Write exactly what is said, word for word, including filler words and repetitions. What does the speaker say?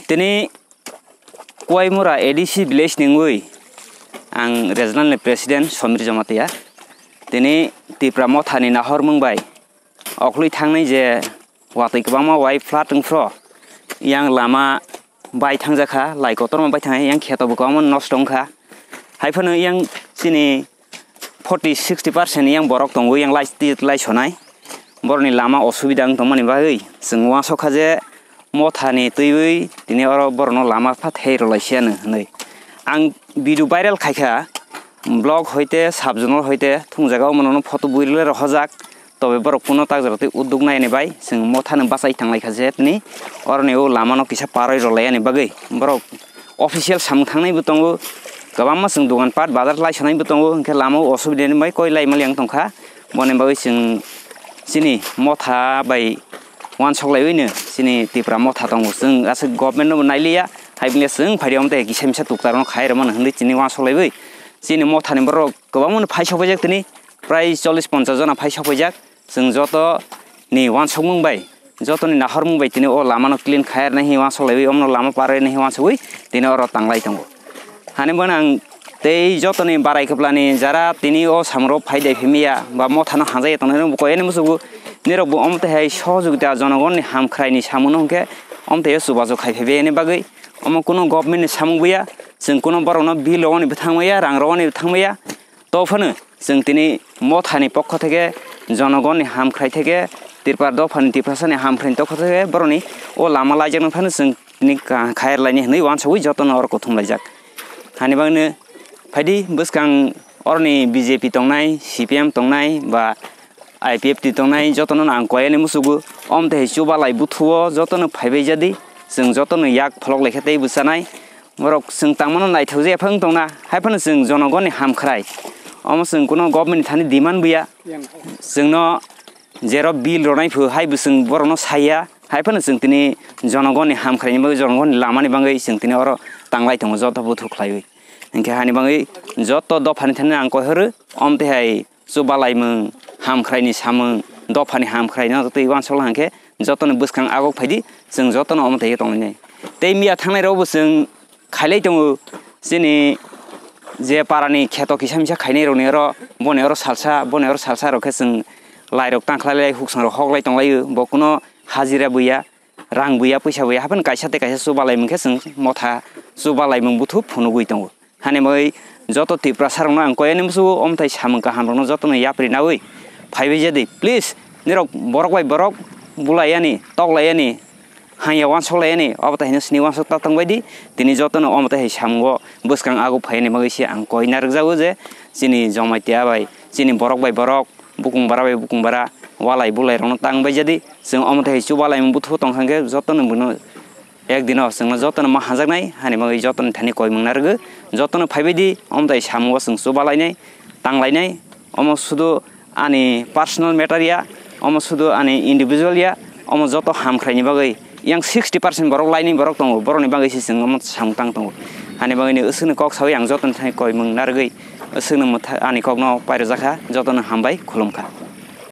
Tini Kuaimura A D C village ni wngwi ang regional ni president Somir Jamatia. Tini Tipra Motha ni nahormung bai oklwi thangnai je watwi kwbangma wai flood wngphro, yang lama bai thangjakha, lai kotorma bai thangkha, yang kheto bo kwbangma nosto wngkha. Haiphano yang chini forty sixty percent yang borok tongo, yang lai, lai sonai. Borokni lama osubida wng tongmani bagwi chwng uansukha je Mothani twiwi tini oro borokno lama pha thei rwlaisiya hwnwi. Ang video viral khaikha, block hoite, sub zonal hoite, thung jaga o mono photo bui rwlai rw hojak. Tobe borok kuno tak jora tei udduk nai ani bai chwng Mothano bachai tanglai kha je tini oroni o lama no kisa paroi rwlai ani bagwi borok official samung thangnai bo tongo, kwbangma chwng dogan pat bazar lai sanai bo tongo, hinkhe lama o osubida ni bai koi lai mali ang tongkha. Boni bagwi chwng chini Motha bai uansuk laiwi no chini Tipra Motha tongo, chwng aswk government no bo nailiya, hai bini chwng phaidi omo tei kisa misa tuktar no khai rw mano hinwi chini uansuk laiwi chini Mothani borok kwbangma no phai sok paijak tini. Prai chollish ponchash jona phai sokphaijak. Chwng joto ni uansukmung bai, joto ni nahormung bai tini o lama no clean khai rwna hinwi uansuk laiwi, omo no lama par rwna hinwi uansugwi tini oro tanglai tongo. Hani bono ang tei joto ni barai kwpla ni jara tini o samung rok phai dai phai maya ba Motha no hamjak ya tongnai rok bo koi ani muchungo. Nini rok bo omo twi hai sohojogita jonogon ni hamkrai ni samung no hwnkhe omo twi o chubachu khai phai bai ani bagwi. Omo kuno government ni samung buya, chwng kuno borok no bill rwani bwthang maya, rang rwani bwthang maya. To phano chwng tini Mothani pokho theke, jonogonni hamkhrai theke, Tripura dophani, Tiprasani hamkhraini tokho theke borokni o lama laijakno phano chwng tini ka-, khair laini hinwi uansugwi jotono oro kuthum laijak. Hani bagwino phaidi bwskang oroni B J P tongnai, C P M tongnai ba I P F T tongnai jotono ang koyani musugo. Omtwi hai chubalai buthuo jotono phaibai jadi, chwng jotono yak pholok laikhe tei bwchanai. Borok chwng tangmano naithok je ephang tongna, hai phano chwng jonogonni hamkhrai. Omo chwng kuno government ni thani demand buya. Chwngno jero bill ronai phu, hai bo chwng borokno saya. Hai phano chwng tini jonogonni hamkhraini bagwi, jonogonni lamani bagwi chwng tini oro tanglai tongo joto buthu khlaiwi. Hinkhe hani bagwi joto dophani thani ang koi horo, omtwi hai chubalaimung, hamkhraini samung, dophani hamkhraino tei uansukla hinkhe jotono bwskang agok phaidi, chwng jotono omo tei tongnai. Tei miya thangnai rokbo chwng khailai tongo, chini je parani kheto kisa misa khainai rokni oro, boni oro salsa, boni oro salsa rok khe chwng lairok tangkhlai lai, huksangrok hoklai tonglaio, bo kuno hajira buya, rang buya, puisa buya, haphano kaisa tei kaisa chubalaimung khe chwng motha chubalaimung buthu phunugwi tongo. Hani bagwi joto Tiprasa rokno ang koyani musugo, omthai samung kaham rokno jotono yapri nawi phaibai jadi, please, nirok borok bai borok bulai yani, tok lai yani, hanya uansuk lai yani, obo tai hino sini uansuk ta tongbai di. Tini jotono omo tai hai samungo bwskang ago phaini bagwi se ang koi narwkjago je chini Jamatia bai, chini borok bai borok, bukung bara bai bukung bara, walai bulai rokno tang bai jadi. Chwng omo tai hai chubalaimung buthu tong kha khe jotono bono ek dino chwngno jotono ma hajaknai, hani bagwi jotono thani koimung narwgo, jotono phaibai di, omo tai samungo chwng chubalainai, tanglainai. Omo sudu ani personal matter ya, omo sudu ani individual ya, omo joto hamkhraini bagwi yang sixty percent borok laini borok tongo, borokni bagwi se chwng omo samung tang tongo. Hani bagwini aswkni kok sawi ang jotono thani koimung narwgwi aswkno mwtha-, ani kokno pairwjakha, jotono hambai khulumkha.